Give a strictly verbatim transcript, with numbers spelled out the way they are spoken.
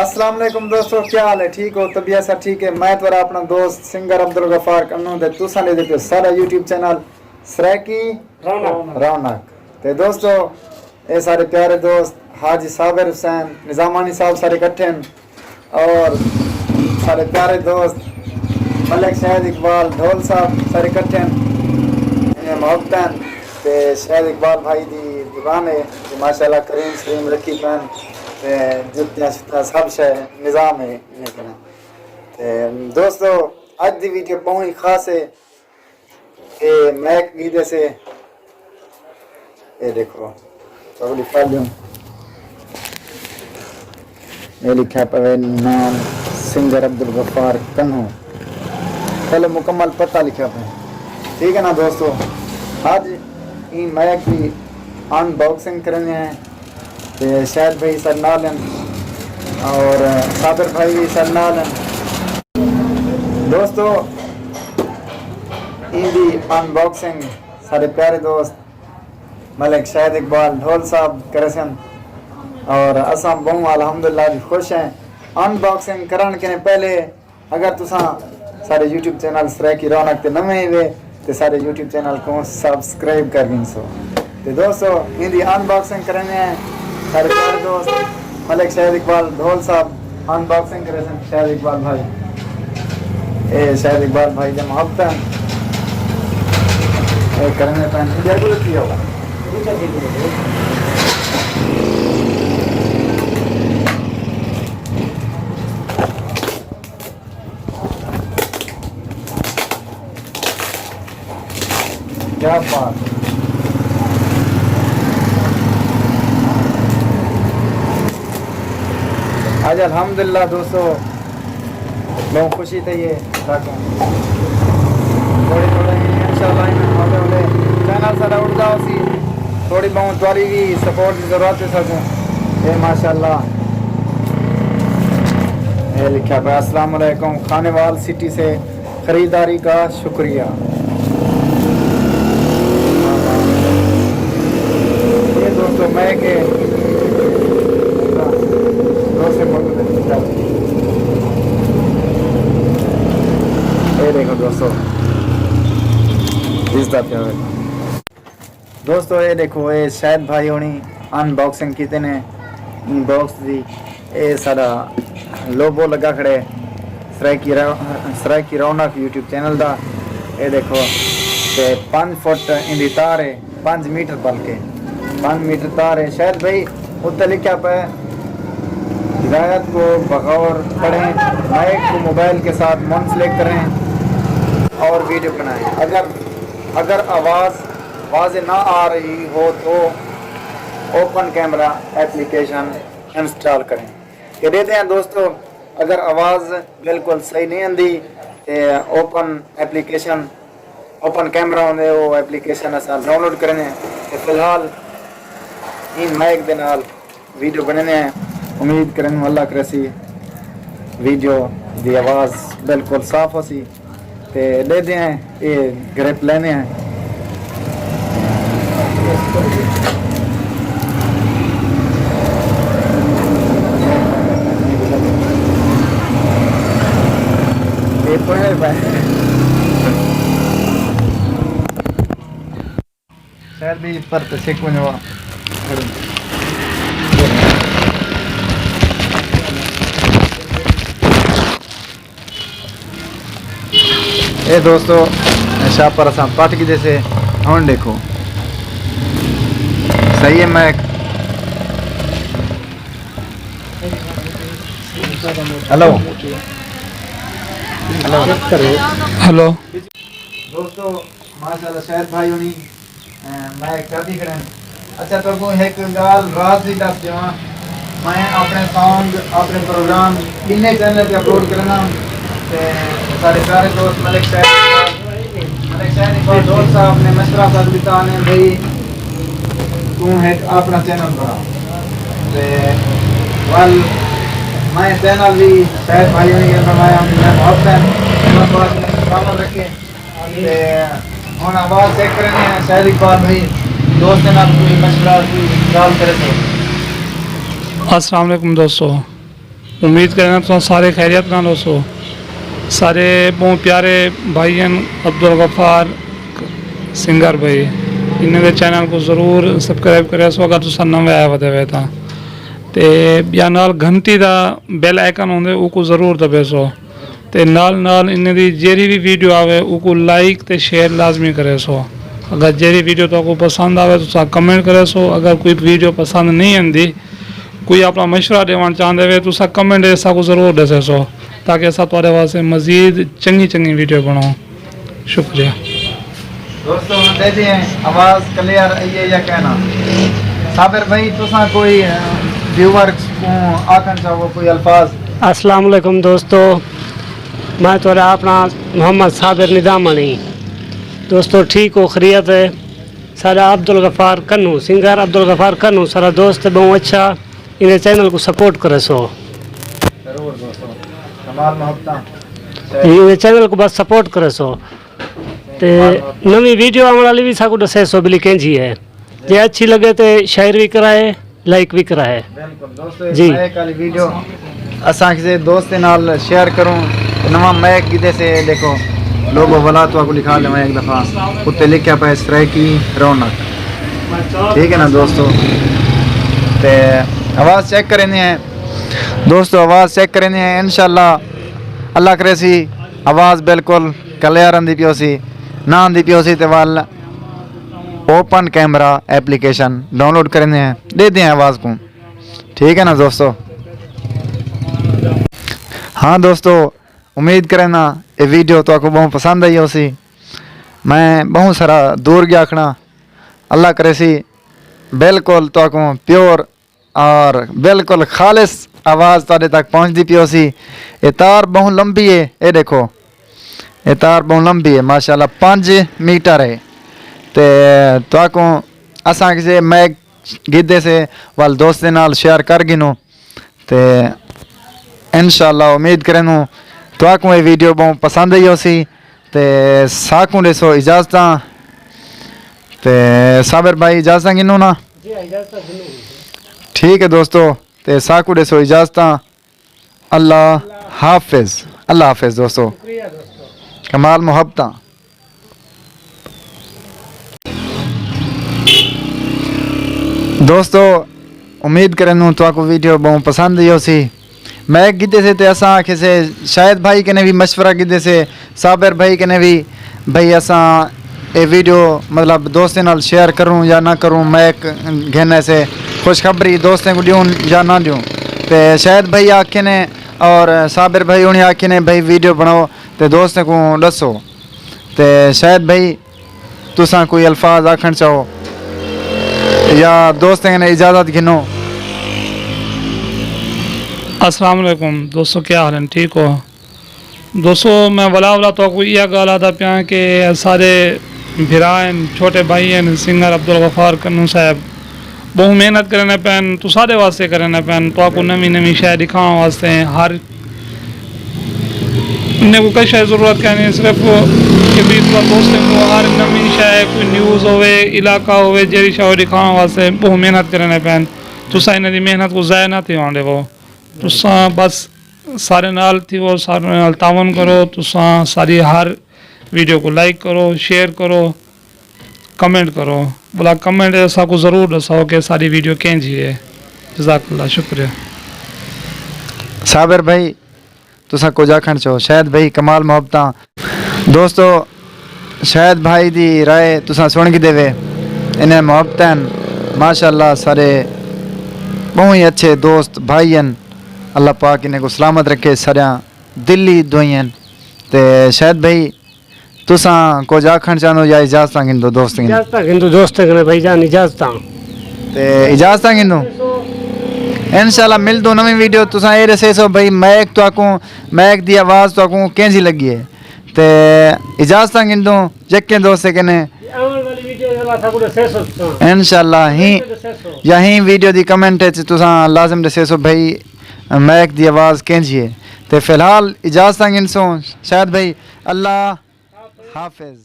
السلام علیکم دوستو، کیا حال ہے؟ ٹھیک ہو؟ طبیعت سب ٹھیک ہے؟ میں تہاݙا اپݨا دوست سنگر عبدالغفار کنوں تے تساں ݙیہدے پیو ساݙا یوٹیوب چینل سرائیکی رونق۔ رونق۔ تے دوستو، اے سارے پیارے دوست حاجی صابر حسین نظامانی صاحب سارے اکٹھے ہیں، اور سارے پیارے دوست ملک شاہد اقبال ڈھول صاحب سارے اکٹھے ہیں۔ انہیں محبتاں تے شاہد اقبال بھائی دی دکان ہے، تے ماشاءاللہ کریم شریم رکھی پین، تے جتیاں شتیاں سب شے نظام ہے انہیں کنے۔ تے دوستو، اڄ دی ویڈیو بہت ہی خاص ہے۔ اے میک گیدے سے، اے دیکھو، پبلک فالوئنگ۔ اے لکھیا پوے نام سنگر عبدالغفار کنوں۔ پہلے مکمل پتہ لکھیا پوے۔ ٹھیک ہے نا دوستو، اڄ ایں میک دی ان باکسنگ کرنے ہیں۔ تے شاہد بھائی ساݙے نال ہیں اور صابر بھائی وی ساݙے نال ہیں۔ دوستو، ایندی ان باکسنگ ساݙے پیارے دوست ملک شاہد اقبال ڈھول صاحب کریسن، اور اساں ٻہوں الحمدللہ جی خوش ہیں۔ ان باکسنگ کرݨ کنے پہلے اگر تساں ساݙے یوٹیوب چینل سرائیکی رونق تے نویں ہیوے تے ساݙے یوٹیوب چینل کوں سبسکرائب کر گھنسو۔ تے دوستو، ایندی ان باکسنگ کرنے ہیں ساݙے پیارے دوست ملک شاہد اقبال ڈھول صاحب، ان باکسنگ کریسن شاہد اقبال بھائی۔ اے شاہد اقبال بھائی دے محبت ہیں۔ اے کرنے پین انڈیا کو لکھی ہوگا۔ کیا بات ہے۔ اڄ الحمدللہ دوستو، ٻہوں خوشی تھئی ہے ساکوں۔ تھوڑی تھوڑی انشاءاللہ انہاں ہولے ہولے چینل ساݙا اٹھدا ہوسی۔ تھوڑی ٻہوں تہاݙی وی سپورٹ دی ضرورت ہے ساکوں۔ اے ماشاءاللہ۔ اے لکھیا پیا، السلام علیکم، خانیوال سٹی سے خریداری کا شکریہ۔ اے دوستو، میں کہ دوست محمد، اے دیکھو دوستو، اس دا پیار۔ دوستو، اے ݙیکھو، اے شاہد بھائی ہوݨی ان باکسنگ کیتے نے ایں باکس دی۔ اے ساݙا لوگو لڳا کھڑے سرائیکی رو-، سرائیکی رونق یوٹیوب چینل دا۔ اے ݙیکھو، تے پنج فٹ ایندی تار ہے، پنج میٹر بلکہ پنج میٹر تار ہے۔ شاہد بھائی، اُتے لکھیا پئے، ہدایت کو بغور پڑھیں، مائیک کو موبائل کے ساتھ منسلک کریں اور ویڈیو بنائیں۔ اگر، اگر آواز واضح نہ آ رہی ہو تو اوپن کیمرہ اپلیکیشن انسٹال کریں۔ کہ ݙیہدے ہیں دوستو، اگر آواز بالکل صحیح نہیں آندی تے اوپن اپلیکیشن، اوپن کیمرہ ہوندے، او اپلیکیشن اساں ڈاؤن لوڈ کرنے ہیں۔ تے فی الحال ایں مائیک دے نال ویڈیو بݨیندے ہیں۔ امید کرن اللہ کریسی ویڈیو دی آواز بالکل صاف ہوسی۔ تے ݙیہدے ہیں، اے گرپ لیندے ہیں۔ اے پڑھے پئے۔ شاید بھی پر تے سکھ ونڄو۔ اے دوستو، شاپر اساں پٹ گھدے سے، ہݨ ݙیکھو۔ صحیح ہے مائیک؟ ہیلو۔ ہیلو۔ ہیلو۔ دوستو، ماشاءاللہ شاہد بھائی ہونی، اے، مائیک چاتی کھڑے ہیں۔ اچھا، تہاکوں ہک ڳالھ راز دی ݙس ݙیواں، میں اپݨے سانگ، اپݨے پروگرام ٻنھے چینل تے اپلوڈ کرݨا، تے سارے پیارے دوست ملک شاہد، ملک شاہد اقبال ڈھول صاحب نے مشورہ ساکوں ݙتا نے بھئی توں ہک اپݨا چینل بݨا۔ تے ول میں چینل وی شاہد بھائی ہونی نے بݨوایا، میں بہت ہے، اللہ پاک نے سلامت رکھے۔ تے ہݨ آواز چیک کرݨے ہیں، شاہد اقبال بھائی دوست نال کوئی مشورہ، کوئی ڳالھ کرے تو۔ السلام علیکم دوستو، امید کرینداں تساں سارے خیریت نال ہوسو۔ سارے ٻہوں پیارے بھائی ہن عبدالغفار سنگر بھائی، انہاں دے چینل کوں ضرور سبسکرائب کریسو اگر تساں نویں آئے ودے وے تاں۔ تے ٻیا نال گھنٹی دا بیل آئیکن ہوندے، اوکوں ضرور دبیسو۔ تے نال نال انہاں دی جیڑھی وی ویڈیو آوے، اوکوں لائک تے شیئر لازمی کریسو۔ اگر جیڑھی ویڈیو تہاکوں پسند آوے، تساں کمنٹ کریسو۔ اگر کوئی ویڈیو پسند نہیں آندی، کوئی اپݨا مشورہ ݙیوݨ چاہندے وے، تساں کمنٹ اچ ساکوں ضرور ݙسیسو، تاکہ اساں تہاݙے واسطے مزید چنڳی چنڳی ویڈیو بݨاؤں۔ شکریہ۔ دوستو، ہݨ ݙیہدے ہیں آواز کلیئر آئی ہے یا کائنا۔ صابر بھائی، تساں کوئی، اے، ویورز کوں آکھݨ چاہو کوئی الفاظ؟ السلام علیکم دوستو، میں تہاݙا اپݨا محمد صابر نظامانی۔ دوستو، ٹھیک ہو؟ خیریت ہے؟ ساݙا عبدالغفار کنوں، سنگر عبدالغفار کنوں، ساݙا دوست ہے، ٻہوں اچھا۔ ایندے چینل کوں سپورٹ کریسو۔ ضرور دوستو، کمال محبتاں۔ ایندے چینل کوں بس سپورٹ کریسو۔ تے نویں ویڈیو آوݨ والی وی ساکوں ݙسیسو بھلی کینجھی ہے۔ جے اچھی لڳے تے شیئر وی کرائے، لائک وی کرائے۔ بالکل دوستو، جی۔ مائیک والی ویڈیو اساں کسے دوست دے نال شیئر کروں۔ تے نواں مائیک گھدے سے، ݙیکھو لوگو والا، تہاکوں ݙکھا ݙیواں ہک دفعہ۔ اتے لکھیا پئے سرائیکی رونق۔ ٹھیک ہے نا دوستو؟ تے آواز چیک کریندے ہیں۔ دوستو، آواز چیک کریندے ہیں۔ انشاءاللہ اللہ کریسی آواز بالکل کلیئر آندی پئی ہوسی۔ نہ آندی پئی ہوسی تے ول اوپن کیمرہ اپلیکیشن ڈاؤنلوڈ کریندے ہیں، ݙیہدے ہیں آواز کوں۔ ٹھیک ہے نا دوستو؟ ہاں دوستو، امید کرینداں اے ویڈیو تہاکوں ٻہوں پسند آئی ہوسی۔ میں ٻہوں سارا دور ڳیا کھڑاں۔ اللہ کریسی بالکل تہاکوں پیور اور بالکل خالص آواز تہاݙے تک پہنچدی پئی ہوسی۔ اے تار ٻہوں لمبی ہے، اے ݙیکھو، اے تار ٻہوں لمبی ہے، ماشاءاللہ پنج میٹر ہے۔ تے تہاکوں اساں کسے مائیک گھدے سے ول دوستیں نال شیئر کر گھنوں۔ تے انشاءاللہ امید کریندوں تہاکوں اے ویڈیو ٻہوں پسند آئی ہوسی۔ تے ساکوں ݙیسو اجازتاں۔ تے صابر بھائی اجازتاں گھنوں نا؟ جی ہاں، اجازتاں گھنوں۔ ٹھیک ہے دوستو، تے ساکوں ݙیسو اجازتاں۔ اللہ حافظ۔ اللہ حافظ دوستو۔ شکریہ دوستو۔ کمال محبتاں۔ دوستو، امید کریندوں تہاکوں ویڈیو ٻہوں پسند آئی ہوسی۔ مائیک گھدے سے تے اساں آکھے سے شاہد بھائی کنے وی مشورہ گھدے سے، صابر بھائی کنے وی، بھئی اساں اے ویڈیو مطلب دوستیں نال شیئر کروں یا نہ کروں، مائیک گھن ایسے خوشخبری دوستیں کوں ݙیوں یا نہ ݙیوں۔ تے شاہد بھائی آکھے نے اور صابر بھائی ہوݨی آکھے نے بھئی ویڈیو بݨاؤ تے دوستیں کوں ݙسو۔ تے شاہد بھائی، تساں کوئی الفاظ آکھݨ چاہو یا دوستیں کنے اجازت گھنو؟ السلام علیکم دوستو، کیا حال ہیں؟ ٹھیک ہو؟ دوستو، میں ولا ولا تہاکوں ایہا ڳالھ آہدا پیاں کہ سارے بھرا ہن، چھوٹے بھائی ہن، سنگر عبدالغفار کنوں صاحب ٻہوں محنت کریندے پئن، تساݙے واسطے کریندے پئن، تہاکوں نویں نویں شئے ݙکھاوݨ واسطے۔ ہر انہیں کوں کہیں شئے ضرورت کائنی، صرف کہ بھی تساں دوستیں کوں ہر نویں شئے، کوئی نیوز ہووے، علاقہ ہووے، جیڑھی شئے ݙکھاوݨ واسطے ٻہوں محنت کریندے پئن۔ تساں انہیں دی محنت کوں ضائع نہ تھیوݨ ݙیوو۔ تساں بس سارے نال تھیوو، سارے نال تعاون کرو۔ تساں ساری ہر ویڈیو کوں لائک کرو، شیئر کرو، کمنٹ کرو۔ بھلا کمنٹ اچ اساکوں ضرور ݙساؤ کہ ساݙی ویڈیو کینجھی ہے۔ جزاک اللہ، شکریہ۔ صابر بھائی، تساں کجھ آکھݨ چاہو؟ شاہد بھائی، کمال محبتاں۔ دوستو، شاہد بھائی دی رائے تساں سݨ گھدے وے، انہیں محبتاں ہن۔ ماشاءاللہ سارے ٻہوں ہی اچھے دوست بھائی ہن۔ اللہ پاک انہیں کوں سلامت رکھے، ساݙیاں دلی دعائیں ہن۔ تے شاہد بھائی، تساں کجھ آکھݨ چاہندو یا اجازتاں گھندو دوستیں کنے؟ اجازتاں گھندو دوستیں کنے بھائی جان، اجازتاں۔ تے اجازتاں گھندو؟ انشاءاللہ ملدوں نویں ویڈیو، تساں اے ݙسیسو بھئی مائیک تہاکوں، مائیک دی آواز تہاکوں کینجھی لڳی ہے۔ تے اجازتاں گھندوں یکیں دوستیں کنے۔ آوݨ والی ویڈیو انشاءاللہ ساکوں ݙسیسو تساں۔ انشاءاللہ ہیں، ݙسیسو۔ یا ہیں ویڈیو دی کمنٹ اچ تساں لازم ݙسیسو بھئی مائیک دی آواز کینجھی ہے۔ تے فی الحال اجازتاں گھنسوں شاہد بھئی، اللہ حافظ۔